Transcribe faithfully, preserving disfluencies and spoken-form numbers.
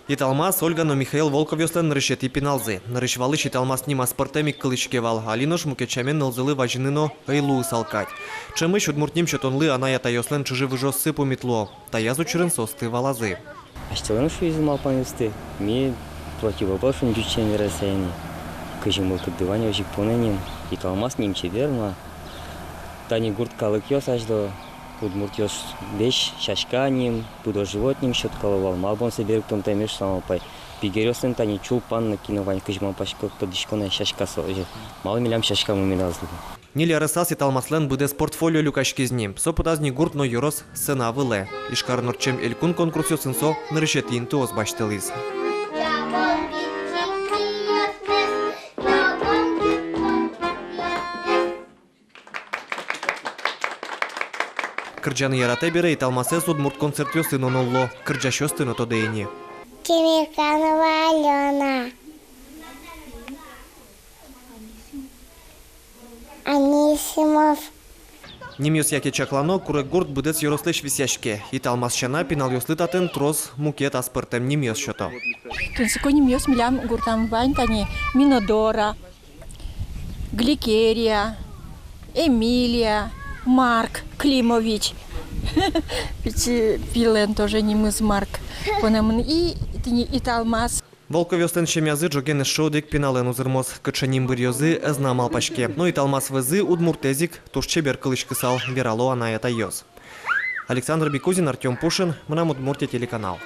Италмас — Ольга но Михаил Волковъёслэн нырысетӥ пиналзы. Нырысь валысь «Италмас» ним аспӧртэм ик кылӥське вал, али нош мукет сямен нылзылы вазьыны но ӧй луысал кадь. Ӵемысь удмурт ним сётонлы анай-атайёслэн чыжы-выжыоссы пумит луо. Таяз учырын соосты валазы. Асьтэлэн шуизы малпанъёсты, ми противоборствоын ӟуч сямен вераса ини. Кызьы мылкыдды вань, озьы ик понэ ним. «Италмас» ним чебер ма. Тани гурт калыкъёс азьло удмуртъёс весь сяська ним, пудо-живот ним сёткало вал, мал бон сое берыктон тэмеш самопай. Бигеръёслэн тани чулпан но кино вань, кызьы малпасько, тодӥсько на, сяська со озьы. Малы милям сяськамы медаз луы. Ньыль арысаз «Италмаслэн» быдэс портфолио люкаськиз ни. Со пытаз ни гурт но ёрос сцена вылэ. Ижкарын ортчем элькун конкурсъёсын со нырысетӥ интыос басьтылӥз. Кырӟаны яратэ бере, «Италмасэз» удмурт концертъёсы но нулло, кырӟасьёсты но тодэ ини. Темирканова Алёна. Анисимов. Нимъёс яке чаклано, Куреггурт быдэс ёрослэсь висъяське. «Италмас» сяна, пиналъёслы татын трос мукет аспӧртэм нимъёс сёто. Тунсыко нимъёс милям гуртам вань, тани Минодора, Гликерия, Эмилия, Марк Климович. Пичи пилэн тоже нимыз Марк. Понэмын и тӥни «Италмас». Волковъёслэн семьязы ӝоген эшшо одӥг пиналэн узырмоз. Кыӵе ним быръёзы, ӧз на малпаське. Но «Италмас» вӧзы удмуртэз ик туж чебер кылӥськысал, верало анай-атайёс. Александр Бекузин, Артём Пушин, «Мынам Удмуртие» телеканал.